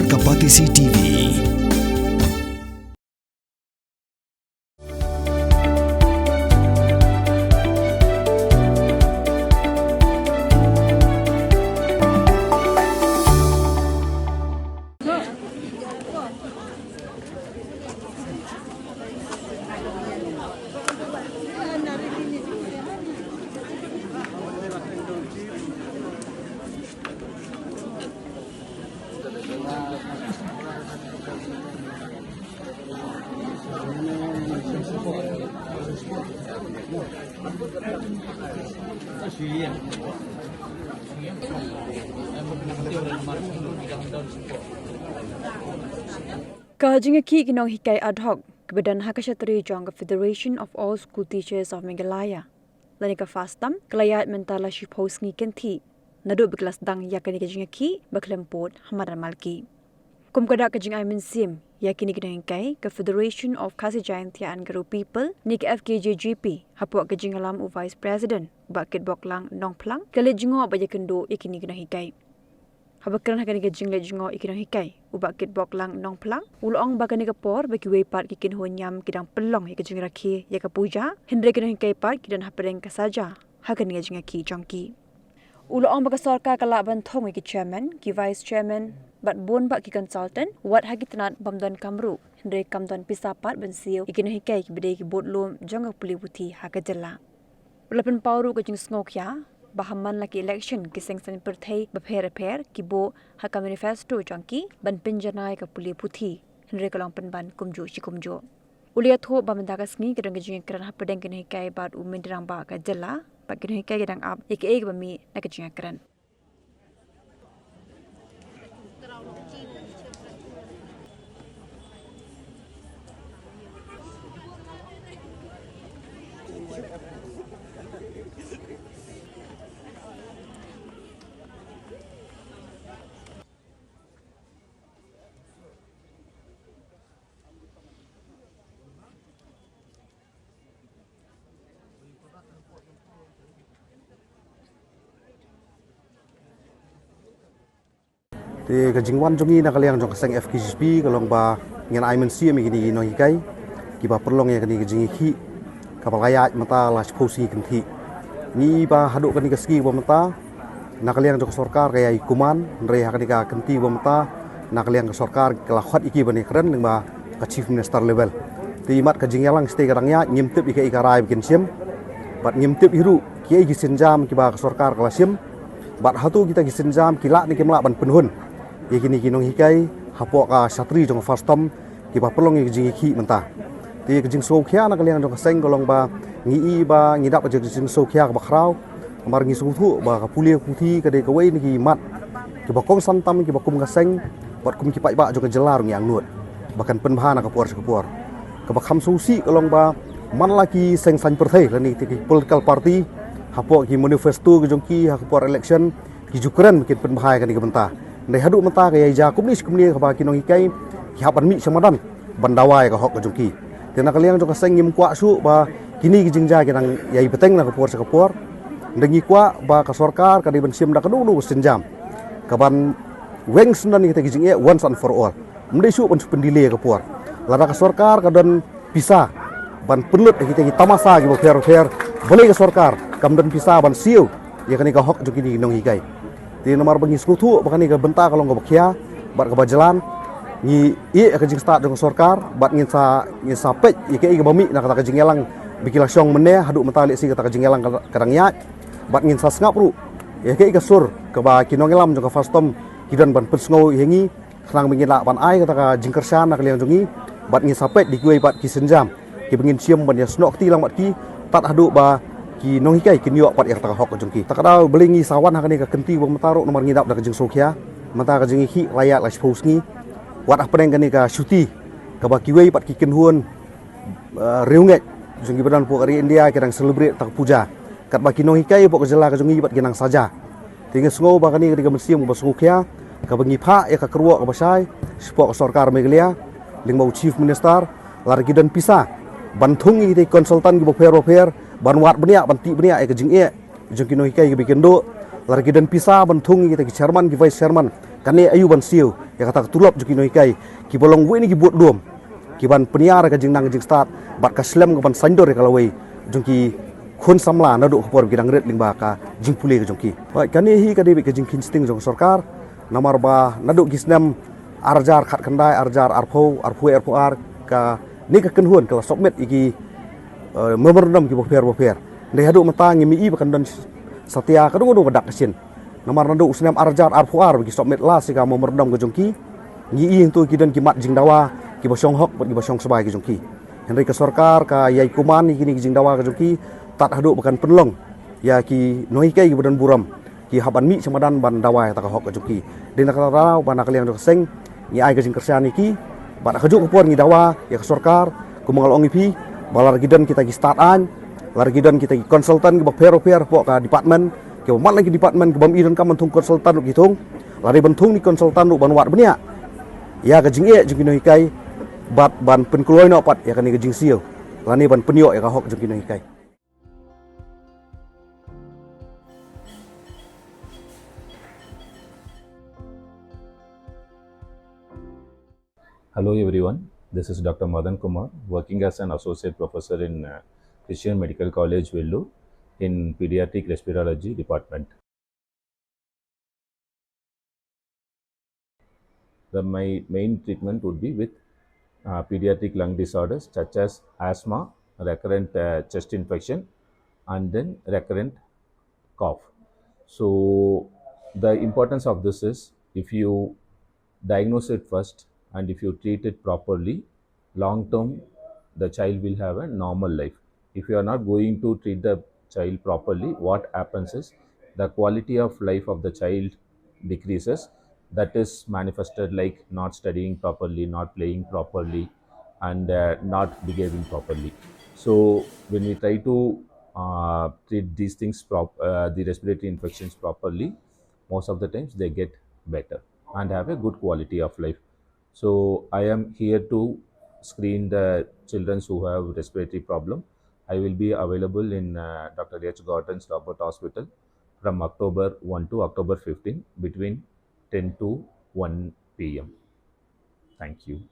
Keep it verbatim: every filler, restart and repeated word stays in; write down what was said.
Ka Batesi T V. Ka jingïakhih ki nonghikai ad hoc kiba don ha ka shatri jong ka Federation of All School Teachers of Meghalaya lane ka FASTAM ka la ïaid mynta la shiphew sngi kynthih naduh ba ki la sdang ïa kane ka jingïakhih ba khlem pud ha madan Malki. Kum ka dak ka jingai mynsiem ïa kine ki nonghikai, ka Federation of Khasi Jaintia and Garo People ne ka F K J G P, hapoh ka jingïalam u Vice President Bah Kitboklang Nongphlang, ka leit jngoh bad ïakynduh ïa kine ki nonghikai. Haba kren ha kane ka jingleit jngoh ïa ki nonghikai, u Bah Kitboklang Nongphlang u la ong ba kane ka por ba kiwei pat ki kynhun niam ki dang pynlong ïa ka jingrakhe ïa ka puja, hynrei ki nonghikai pat ki don hapdeng ka saja ha kane ka jingïakhih jong ki. U la ong ba ka sorkar ka lah ban thung ïa ki chairman, ki vice chairman bad bun bah ki consultant wat ha ki tnat bym don kam ruh, hynrei kam don pisa pat ban siew ïa ki nonghikai kiba dei ki budlum jong ka pule puthi ha ka jylla. U la pynpaw ruh ka jingsngewkhia ba ha man la ki election ki seng saiñ pyrthei bapher bapher ki buh ha ka manifesto jong ki ban pynjanai ka pule puthi, hynrei ka long pynban kumjuh shi kumjuh. U la ïathuh ba mynta ka sngi ka don ka jingïakren hapdeng ki nonghikai bad u myntri rangbah ka jylla bad ki nonghikai ki dang ap ïa kaei kaba mih na ka jingïakren. Te ka jingwan jong ngi na ka liang jong ka seng F K J P ka long ba ngin ai mynsiem ïa kine ki nonghikai kiba pynlong ïa kane ka jingïakhih kaba la ïaid mynta la shiphew sngi kynthih. Ngi ba haduh kane ka sngi ba mynta na ka liang jong ka sorkar ka ïai kuman, hynrei ha kane ka kynti ba mynta na ka liang ka sorkar ka la khot ïa ki ban ïakren lyngba ka Chief Minister level. Te imat ka jingïalang shatei ka dang ïaid, ngim tip ïa kaei ka rai ba kin shim bad ngim tip hi ruh kiei ki sienjam kiba ka sorkar ka la shim bad hato kita ki sienjam ki lah ne kim lah ban pynhun ïa kine ki nonghikai hapoh ka shatri jong ka FASTAM kiba pynlong ïa ka jingïakhih mynta. Te ka jingsngewkhia na ka liang jong ka seng ka long ba ngi i ba ngi dap ka jingsngewkhia kaba khraw. Namar ngi sngewthuh ba ka pule puthi ka dei kawei na ki mat kiba kongsan tam kiba kum ka seng bad kum ki paidbah jong ka jylla ruh ngi angnud ba kan pynbha na ka por sha ka por. Kaba kham sngewsih ka long ba man la ki seng saiñ pyrthei lane ki political party hapoh ki manifesto ki jong ki ha ka por election ki ju kren ba kin pynbha ïa kane ka bynta. Hynrei haduh mynta ka ïai jia kumne shi kumne kaba ki nonghikai ki hap ban mih sha madan ban dawa ïa ka hok ka jong ki. Te na ka liang jong ka seng ngim kwah shuh ba kine ki jingjia ki nang ïai bteng na ka por sha ka por. Hynrei ngi kwah ba ka sorkar ka dei ban shim da kano kano ka sienjam kaban weng syndon ïa kita ki jingeh once and for all. Ym dei shuh ban shu pyndelay ïa ka por. Lada ka sorkar ka don pisa ban pynlut ïa kita ki tamasa kiba pher pher, balei ka sorkar kam don pisa ban siew ïa kane ka hok jong kine ki nonghikai. Te namar ba ngi sngewthuh ba kane ka bynta ka long kaba khia bad kaba jlan, ngi ïeh ïa ka jingstad jong ka sorkar bad ngin sa, ngin sa peit ïa kaei kaba mih na kata ka jingïalang ba ki la shong mynne haduh mynta lehse kata ka jingïalang ka, ka dang ïaid. Bad ngin sa sngap ruh ïa kaei ka sur kaba ki nongïalam jong ka FASTAM ki don ban pynsngew ïa ngi, khnang ba ngin lah ban ai kata ka jingkyrshan na ka liang jong ngi bad ngin sa peit da kiwei pat ki sienjam kiba ngin shim ban ïasnoh kti lang bad ki tad haduh ba ki nonghikai kin ïoh pat ïa kata ka hok ka jong ki. Ta ka daw balei ngi sa wan ha kane ka kynti ba mynta ruh namar ngi dap da ka jingsngewkhia. Mynta ka jingïakhih la ïaid la shiphew sngi. Wat hapdeng kane ka shuti kaba kiwei pat ki kynhun, eh, riewngeit jong kiba don hapoh ka ri India ki dang celebrate ta ka puja. Katba ki nonghikai hapoh ka jylla ka jong ngi pat ki nang saja. Te nga sngew ba kane ka dei ka mynsiem kaba sngewkhia kaba ngi phah ïa ka kyrwoh kaba shai shapoh ka sorkar Meghalaya lyngba u Chief Minister, lada ki don pisa ban thung ïa kita ki consultant kiba pher bapher ban wad bniah ban tih bniah ïa ka jingeh jong ki nonghikai kiba ïakynduh, lada ki don pisa ban thung ïa kita ki chairman ki vice chairman Kane aïu ban siew ïa kata ka tulop jong ki nonghikai kiba long wei na ki bud lum, kiban pynïar ïa ka jingnang jingstad bad ka slem kaban saiñdur ïa ka lawei jong ki khun samla naduh ka por ba ki dang rit lyngba ka jingpule ka jong ki. Hooid, kane hi ka dei beit ka jingkheiñ sting jong ka sorkar, namar ba naduh ki snem ar hajar khatkhyndai, ar hajar arphew, arphew, arphew ar, kane ka kynhun ka la submit ïa ki, eh, memorandum kiba pher ba pher. Hynrei haduh mynta ngim i ba kan don satia kano kano ka dak ka shin. Namar naduh u snem ar hajar arphew ar ba ki submit last ïa ka memorandum ka jong ki, ngi i hangto ki don ki mat jingdawa kiba shong hok bad kiba shong sbai ka jong ki. Hynrei ka sorkar ka ïai kumne ïa kine ki jingdawa ka jong ki tad haduh ba kan pynlong ïa ki nonghikai kiba don burom ki hap ban mih sha madan ban dawa ïa kata ka hok ka jong ki. Dei na kata ka daw ba na ka liang jong ka seng ngi ai ka jingkyrshan ïa ki, bad ha kajuh ka por ngi dawa ïa ka sorkar, kumba nga la ong ïa phi, ba lada ki don kita ki stad aiñ, lada ki don kita ki consultant kiba pher ba pher hapoh ka department, kiba man la ki department, kiba ym i donkam ban thung consultant ruh ki thung, lada ban thung ne consultant ruh ban wad bniah ïa ka jingeh jong ki nonghikai bad ban pynkloi noh pat ïa kane ka jingsiew lane ban pynïoh ïa ka hok jong ki nonghikai. Hello everyone, this is Doctor Madan Kumar, working as an associate professor in, uh, Christian Medical College, Vellore, in pediatric respirology department. The my main treatment would be with, uh, pediatric lung disorders such as asthma, recurrent, uh, chest infection, and then recurrent cough. So the importance of this is, if you diagnose it first and if you treat it properly, long term, the child will have a normal life. If you are not going to treat the child properly, what happens is the quality of life of the child decreases. That is manifested like not studying properly, not playing properly, and, uh, not behaving properly. So when we try to, uh, treat these things prop-, uh, the respiratory infections properly, most of the times they get better and have a good quality of life. So I am here to screen the children who have respiratory problem. I will be available in, uh, Doctor H Gordon's Robert Hospital from October one to October fifteen between ten to one P M. Thank you.